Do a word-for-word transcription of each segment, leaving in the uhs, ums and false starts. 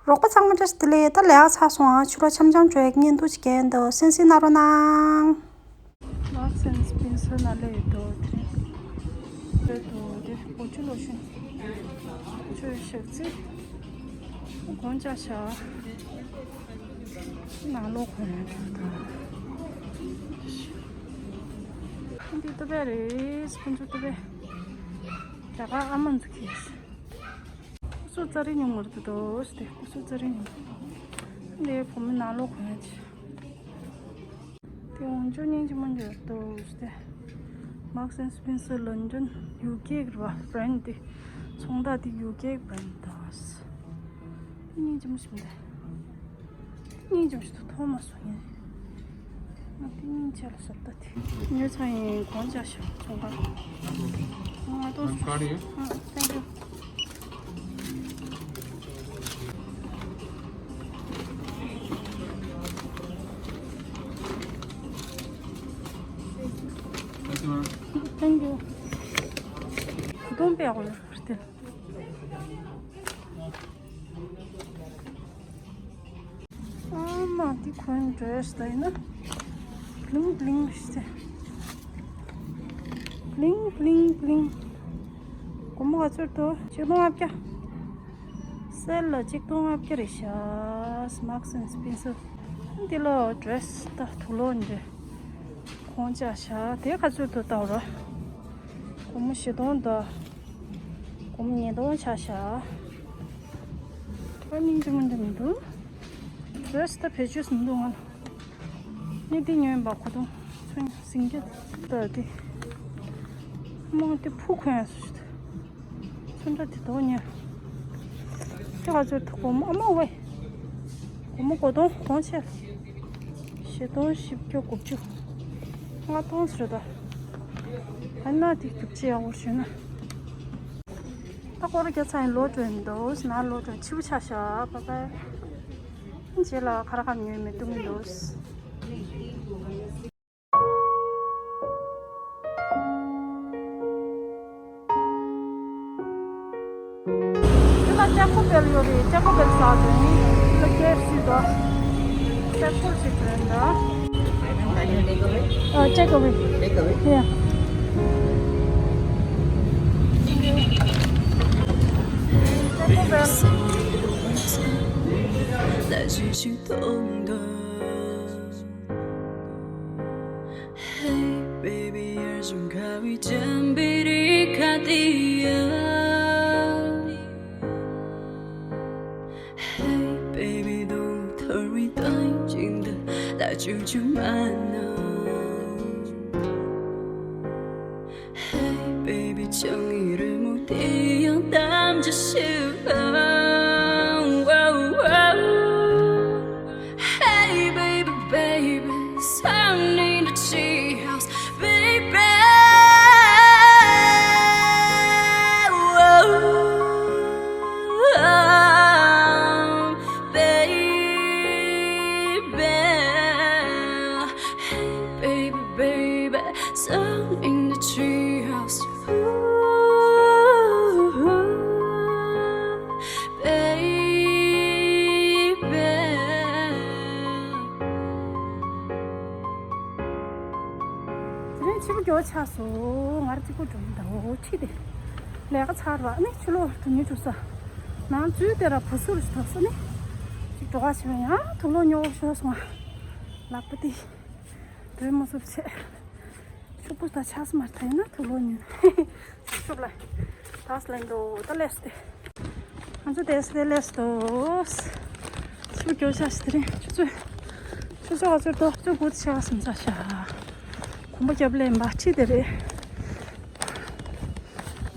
རོགས་པ་ཚང་མ་བཀྲ་ཤིས་བདེ་ལེགས། ད་ལས་ཀ་ཚར་སོང་ཨ། ཕྱི་ལོགས་འཆམ་འཆམ་འགྲོ་ཡག་གི་བརྙན་ཐུང་ཞིག་སྐྱེལ་འདུག་སེམས་སེམས་གནང་རོགས་གནང་། མཱརཀ་སི་ཨེན་སྤེན་སར་ནང་སླེབས་ཡོད་འདུག་དེ་རིང་སླེབས་འདུག་དེ་བོ་ཅུ་ལོ་ཤོན་ཆོས་ཞག་ཚི་གོང་ལྕགས་བཞག་ནང་ལོགས་གོན་ཡོད་འདུག་འདི་ཏུ་པེ་རེད། སྤུན་ཆུ་ཏུ་པེ། རྒྱ་གར་ཨ་མ་འཛུགས་ཀྱི་ཡོད། སྐུ་གཟུགས་རྩ་རི་ཉུང་མར་དུ་དོ་ཞུ་སྟེ། སྐུ་གཟུགས་རྩ་རི་ཉུང་། འདི་བུ་མོ་ནང་ལོགས་གོན་ཡ་ཆེ། དེ་འོང་ཅོ་སྙིང་རྗེ་མོ་འདྲ་དོ་ཞུ་སྟེ། མཱརཀ་སི་ཨེན་སྤེན་སར་ལོན་ཌོན་ཡུ་ཀེ་གི་རེད་པ། བྷ་རེན་ཌི་དེ། ཚོང་རྟགས་དེ་ཡུ་ཀེ་གི་བྷ་རེན་ཌི་དང་། དེ་སྙིང་རྗེ་མོ་ཞིག་མི་འདུག་སྙིང་རྗེ་མོ་ཞིག་ཏུ་མཐོང་མ་སོང་ངས། ང་དེ་སྙིང་རྗེ་ལ་བཟོ་ལྟ་དེ། ཉོས་ཚར་ཡིན། གོང་ལྕགས་ཞོག་ཚོང་ཁང་། ང་ཏོག་ཙམ། ཨ། Thank you. Thank you. གོང་པའི་འོག་ལ་བར་དེ། ཨ་མ། འདི་ཁོའི་ཌི་རེ་སི་ད་ཡིན་ན། བླིང་བླིང་ཞིག་སྟེ། བླིང་བླིང་བླིང་། སྒོར་མོ་ག་ཚོད་འདུག་གཅིག་སྟོང་ལྔ་བརྒྱ། སེལ་ལ་གཅིག་སྟོང་ལྔ་བརྒྱ་རེད་ཤག་མཱརཀ་སི་ཨེན་སྤེན་སར། འདི་ལ་ཌི་རེ་སི་ད་དུག་ལོག་འདྲ། གོང་ལྕགས་བཞག་དེ་ག་ཚོད་འདུག་ལྟ་བར། སྒོར་མོ་བཞི་སྟོང་དང་། སྒོར་མོ་ཉིས་སྟོང་ཆགས་ཤག་ད་སྙིང་རྗེ་མོ་འདྲ་མི་འདུག་ཌི་རེ་སི་ད་བེད་སྤྱོད་བཟང་འདུག་ང་ལ། ངས་འདི་ཉོས་ཡིན་པ། གོ་དུང་ཚོན་ཟིང་སྐྱ་ད་འདི། མོ་འདི་ཕུ་གོན་ཡ་སུ་ཞིག་འདུག་ཚོན་ཁྲ་དེ་དོ་ཉོས། ཁྱོད་ག་ཚོད་འདུག་སྒོར་མོ། ཨ་མ་ཝེ། སྒོར་མོ་གོ་དུང་གོང་ཆེ། བཞི་སྟོང་བཞི་བརྒྱ་དགུ་བཅུ། ལྔ་སྟོང་ཟེར་ད། ཨ་ན་དེ་རྒྱུག་ཆེ་ཡག་པོ་ཞུས་ན། ད་སྐོར་ར་རྒྱག་ཚར་ཡིན། ལོག་འགྲོ་ཡིན་འདུག་ན་ལོག་འགྲོ། ཕྱི་པོ་ཆགས་ཤག་པ་པ། རྗེས་ལ་ཁ་ར་ཁ་ཉོས་མེད་འདུག་མི་འདུག་འདི་ལ་ཊེ་ཀོ་བེལ་ཡོད་རེད། ཊེ་ཀོ་བེལ་ཟ་འདོད་ཡིན། འདི་ལ་ཀེ་ཨེཕ་སི་དང་སེ་ཕོར་ཅིག་འདྲ་འདྲ། ཨ། ཊེ་ཀོ་ཝེ། ཊེ་ཀོ་ཝེ། ཡ། ཊེ་ཀོ་བེལ། Hey baby, ཡར་བྱུང་ཁ་བའི་ལྗང་བུ་རི་ཁ་དེ་ཡ། Hey baby, don't hurry, don't you know that you, you might know. Hey baby, ཆང་ཡི་རི་མོ་དེ་ཡང་གཏམ་རྒྱུ་ཞིག Hey baby, baby, sun in the treehouse, baby. Baby, hey baby, baby, sun in the treehouse. Baby. དེ་རིང་ཕྱི་པོ་མགྱོགས་ཆགས་སོང་། ང་རང་གཅིག་པོ་འགྲོ་ཡིན་ད། འོ་ཁྲིད་དེ། ལས་ཀ་ཚར་བ་ནི་ཕྱི་ལོགས་འགྲོ་ཉིན་འགྲོ་ས། ནང་འཛུལ་དེ་ར་བུ་སུ་རུ་ཞིག་ཐོབ་ས་ནི། ཅིག་འགྲོ་ག་བྱེད་པ་ཡང་དུག་ལོག་ཉོ་ཤོར་སོང་ང་། ལག་པ་དེ། སྡོད་མ་ཚུགས་བྱས། ཕྱུག་པོ་ད་ཆགས་སུ་མར་ཐལ་ན་དུག་ལོག་ཉོས། ཤུགས་ལ། ད་སླེབས་འདུག་ད་སླེབས་ཏེ། ང་ཚོ་དེ་སླེབས་སླེབས་སུ་འདུག་ཆུ་མགྱོགས་ཤག་ཞིག་དེ་རིང་ཆུ་ཚོད། ཆུ་ཚོད་ག་ཚོད་འདུག་ཆུ་ཚོད་དགུ་དང་ཕྱེད་ཀ་ཟིན་ཚར་ཤག་གོམ་པ་རྒྱབ་ལེན་པ་ཁྲིད་དེ་རེད།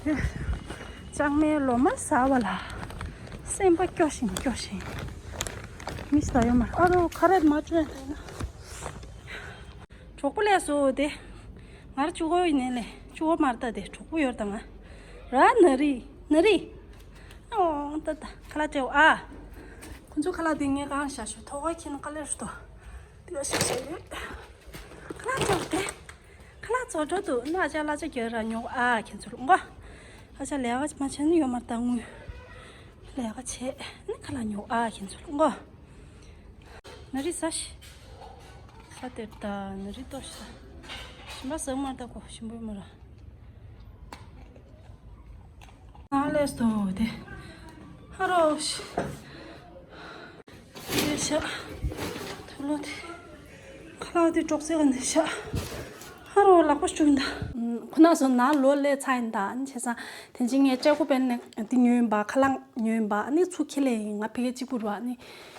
དེ། ལྕང་མའི་ལོ་མ་ཟ་བ་ལ། སེམས་པ་སྐྱོ་ཞིང་སྐྱོ་ཞིང་། མི་ཞིག་ད་ཡོད་མ་རེད། ཨ་རོ་ཁ་རས་མ་བཅོས་ན། གྲོགས་པོ་སླེབས་སོང་དེ། ང་རང་གཅིག་པོ་ཡིན་ནའི་ལས་གཅིག་པོ་མ་རེད་ད། དེ་གྲོགས་པོ་ཡོད་ད་ང་། ར་ན་རི་ན་རི། ཨོ་ད་ད་ཁ་ལག་སྤྲད་ཨ། ཁོ་ཚོ་ཁ་ལག་དེ་ངས་གང་བཞག་ཞོ་ཐོག་ཁ་ཁྱེར་ན་དཀའ་ལས་རེད་དོ། དེ་བ་ཞིག་བཞག་ཡོད། ཁ་ལག་སྤྲད་དེ། ཁ་ལག་བཙོག་འགྲོ་འདུག་ན་ཨ་ཅག་གླ་ཆ་རྒྱག་ར་ཉོ་ཨ་ཁྱེད་ཚོ་ལ་ངོ་། ཨ་ཅག་ལས་ཀ་མ་བྱས་ན་ཡོད་མ་རེད་ད་དངུལ། ལས་ཀ་བྱས་ནི་ཁ་ལག་ཉོ་ཨ་ཁྱེད་ཚོ་ལ་མགོ། ན་རི་ཟ་ཤི། ས་དེར་ད་ན་རི་ཏོ་ཤི་ད། ཞིམ་པ་ཟ་མར་ད་གོ་ཞིམ་པོ་མ་ར། ང་ལས་དོ་དེ། ཧ་རོ་ཤི། དེ་ཤ། ཐུ་ལོ་དེ། ཁ་ལག་དེ་སྒྲོག་ཚེ་ག་ནས་ཤ། ཧ་རོ་ལག་པ་བཅུག་ཡིན་ད། ཁོ་ན་སོ་ན་ལོ་ལས་ཚ་ཡིན་ད་ཨ་ནི་བྱས་ཙང་དེ་ཅི་ངས་ལྕགས་སྒོ་པན་ནས་དེ་ཉོས་ཡིན་པ་ཁ་ལག་ཉོས་ཡིན་པ་ཨ་ནི་ཚུར་ཁྱེར་ལས་ཡིན། ང་ཕ་གི་གཅིག་པུ་རུ་ཨ་ནི་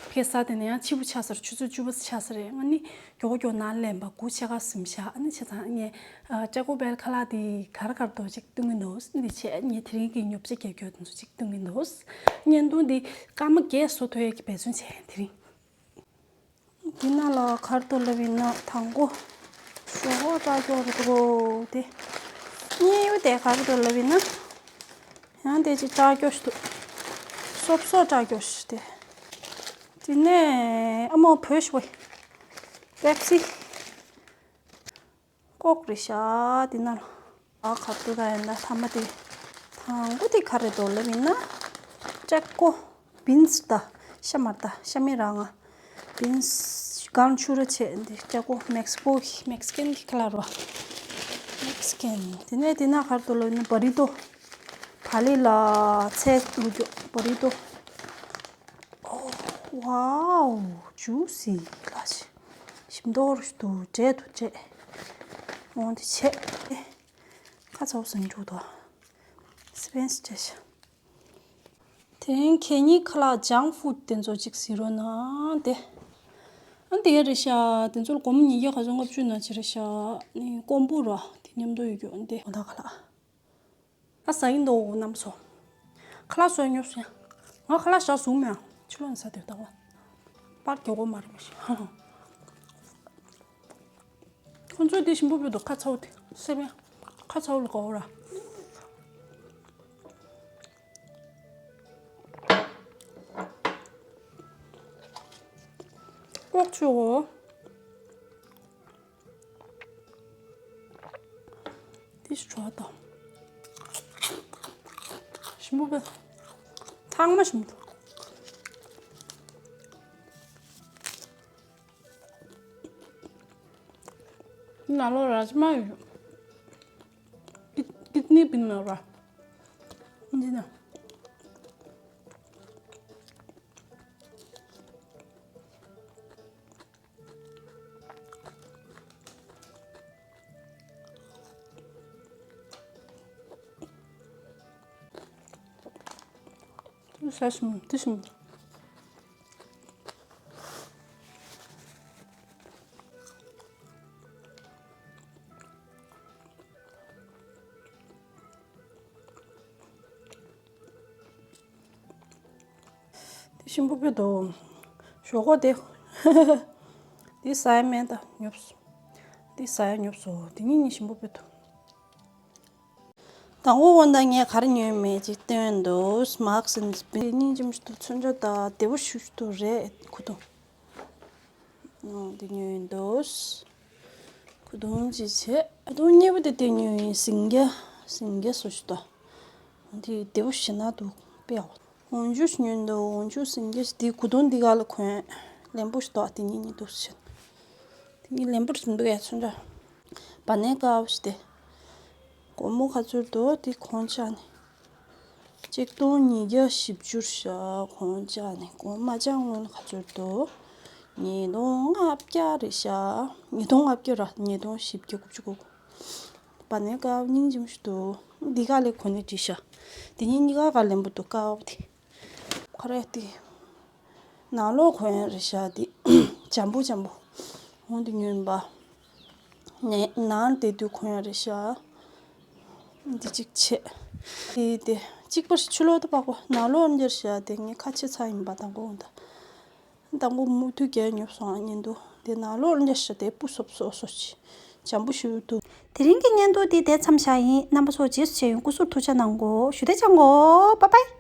ཕ་གི་ས་དེ་ནས་ཡང་ཕྱི་པོ་ཆགས་ས་རེད། ཆུ་ཚོད་བཅུ་པ་ཆགས་ས་རེད། ཨ་ནི་མགྱོགས་མགྱོགས་ན་ལེན་པ་དགུ་ཕྱེད་ཀ་ཟིན་ཤག་ཨ་ནི་བྱས་ཙང་ངས་ལྕགས་སྒོ་པན་ཁ་ལག་དེ་གར་གར་དོ་ཅིག་བཏུང་གི་འདུག་འདི་བྱས་ངས་དེ་རིང་གི་ཉོ་ཆ་རྒྱག་རྒྱུ་དེ་ཚོ་ཅིག་བཏུང་གི་འདུག་བརྙན་ཐུང་འདི་སྐར་མ་བརྒྱད་བཟོ་ཐུབ་ཡས་ཀྱི་འབད་བརྩོན་བྱས་དེ་རིང་། འདི་ནང་ལ་ག་རེ་འདུག་ལབ་ཡིན་ན་དང་པོ་ཞོག་ཁོག་སྐྲག་སྐྱོ་རེད་འདུག་གོ་དེ། གཉིས་པ་དེ་ག་རེ་འདུག་ལབ་ཡིན་ན་ཡང་དེ་ཅིག་སྐྲག་སྐྱོ་ཞིག་འདུག་སོབ་སོབ་སྐྲག་སྐྱོ་ཞིག་དེ། དེ་ནས་ཨ་མོ་བོད་ཞུ་བའི་པེབ་སི། ཀོག་རེད་ཤག་འདི་ནང་ལ། ཨ་ག་ཏུ་ད་ཡིན་ད་ཐ་མ་དེ། དང་པོ་དེ་ག་རེ་འདུག་ལབ་ཡིན་ན། ལྕགས་སྒོ། བིན་སི་ད། ཤ་མར་ད་ཤ་མེད་རང་ང་། བིན་སི་གང་ཆུ་ར་ཆེ་འདི་ལྕགས་སྒོ་མེག་སི་ཀོ་གི་མེག་སི་ཀན་གི་ཁ་ལག་རོ། མེག་སི་ཀན། དེ་ནས་དེ་ན་ག་རེ་འདུག་ལབ་ཡིན་ན་བ་རི་ཏོ། བ་ལི་ལ་ཚལ་འུ་རྒྱོ་བ་རི་ཏོ། ཨོ། ཝའོ། ཇུ་སི་ལ་ཞིམ་མདོག་རུ་ཞིག་འདུག་འབྲས་འདུག་འབྲས། འོང་དེ་བྱས། ཁ་ཚ་བོ་ཟིན་འགྲོ་འདུག་སི་པན་སི་བྱས་ཤག་དེ་རིང་གད་སྙིགས་ཁ་ལག་ཇང་ཕུད་དེ་ཚོ་ཅིག་ཟེར་རོ་ན་དེ། ཨ་འདི་ག་རེད་ཤག་དེ་ཚོ་ལ་སྒོར་མོ་ཉིས་བརྒྱ་ག་ཚོད་ལྔ་བཅུ་ན་ཅི་རེད་ཤག་ནི་ཀོང་པོ་ར་དེ་མཉམ་དུ་ཡོད་རྒྱུ་འདི་འོ་ད་ཁ་ལག་ཨ་ཟ་ཡིན་འདུག་རྣམ་པ་ཚོ། ཁ་ལག་བཟོས་ཉོབ་སོང་ཡ། ང་ཁ་ལག་ཞག་གསུམ་མེད་ཨ། ཕྱི་ལོགས་ནས་ཟ་དེ་ལྟ་བ། པར་རྒྱག་གོ་མ་རེད་མ་ཤེས། ཁོ་ཚོས་དེ་ཞིམ་པོ་བོད་དུ་ཁ་ཚ་བོ་དེ་སེམས་ཡ། ཁ་ཚ་བོ་ལ་དགའ་བོ་ར། ཀོག་ཆུ་འོ། དེ་ཞིག་བྲོ་བ་དང་། ཞིམ་པོ་བས། ཐང་མ་ཞིམ་པོ། ནང་ལོགས་ར་ཅི་མ་ཡོད། ཀི་ཀིད་ནི་པིན་ནང་ར། འདི་ན། ས་ཞིམ་དེ་ཞིམ། དེ་ཞིམ་པོ་བོད་དོ། ཞོག་ཁོག་དེ། དེ་ཟ་ཡ་མེད་ད་ཉོབ་སོང་། དེ་ཟ་ཡ་ཉོབ་སོང་། དེ་གཉིས་གཉིས་ཞིམ་པོ་བོད་དོ། དང་པོ་འོ་ན་ངས་ག་རེ་ཉོས་མེད་ཅིག་སྟོན་འདུག་མཱག་སིན་སྤིན་སྙིང་རྗེ་མོ་ཞིག་འདུག་མཚོན་ཆ་དང་བདེ་པོ་ཞིག་འདུག་རེད་ཁུ་ཐུང་། འོ་འདི་ཉོས་འདུག་ཁུ་ཐུང་ཅིག་བྱས། ཁུ་ཐུང་གཉིས་པོ་དེ་དེ་ཉོས་ཡིན། སིང་རྒྱ་སིང་རྒྱ་སོ་ཞིག་འདུག་འདི་བདེ་པོ་ཞིག་ན་འདུག་དཔེ་ཡག་པོ། འོ་འཇུ་ཞིག་ཉོས་འདུག་འོ་འཇུ་སིང་རྒྱ་ཞིག་འདི་ཁུ་ཐུང་འདི་ག་ལ་གོན་ལེན་པོ་ཞིག་འདུག་དེ་གཉིས་གཉིས་འདུག་ཟེར། དེ་གཉིས་ལེན་པོ་ཞིག་འདུག་ཡ་མཚོན་ཆ། བ་ནས་དཀར་པོ་ཞིག་དེ། སྒོར་མོ་ག་ཚོད་འདུག་དེ་གོང་ཆ་ནས། ཆིག་སྟོང་ཉིས་བརྒྱ་བཞི་བཅུ་ཤག་གོང་ཆ་ནས་གོང་མ་ཆ་སྔོན་ག་ཚོད་འདུག་ཉིས་སྟོང་ལྔ་བརྒྱ་རེད་ཤག་ཉིས་སྟོང་ལྔ་བརྒྱ་ར་ཉིས་སྟོང་བཞི་བརྒྱ་དགུ་བཅུ་གོ། བ་ནས་དཀར་པོ་སྙིང་རྗེ་མོ་ཞིག་འདུག་འདི་ག་ལས་གོན་ནས་བྲིས་ཤག་དེ་གཉིས་གཉིས་ཀ་ག་ལེན་པོ་འདུག་དཀར་པོ་དེ། ཁ་རས་དེ། ནང་ལོགས་གོན་ཡ་རེད་ཤག་དེ། འཇམ་པོ་འཇམ་པོ། འོང་དེ་ཉོས་པ། ནས་ནང་དེ་དུས་གོན་ཡ་རེད་ཤག་འདི་གཅིག་བྱས། དེ་དེ་གཅིག་པ་ཕྱི་ལོགས་དུ་པག་པ་ནང་ལོགས་འདིར་ཤག་དེ་ངས་ཁ་ཕྱེ་ཚར་ཡིན་པ་དང་པོ་འོང་ད། དང་པོ་མུ་མཐུད་རྒྱག་ཉོབ་སོང་ཨ་ཉན་དུ་དེ་ནང་ལོགས་འདིར་ཤག་དེ་སྤུ་སོབ་སོ་སོ་ཅི། འཇམ་པོ་ཞུ་འདུག་དེ་རིང་གི་བརྙན་ཐུང་འདི་དེ་མཚམས་བཞག་ཡིན། རྣམ་པ་ཚོ་རྗེས་སུ་མཇལ་ཡོང་། སྐུ་གཟུགས་ཐུགས་ཅག་གནང་གོ་ཞུ་དེ་ཅང་གོ། པ་པའི།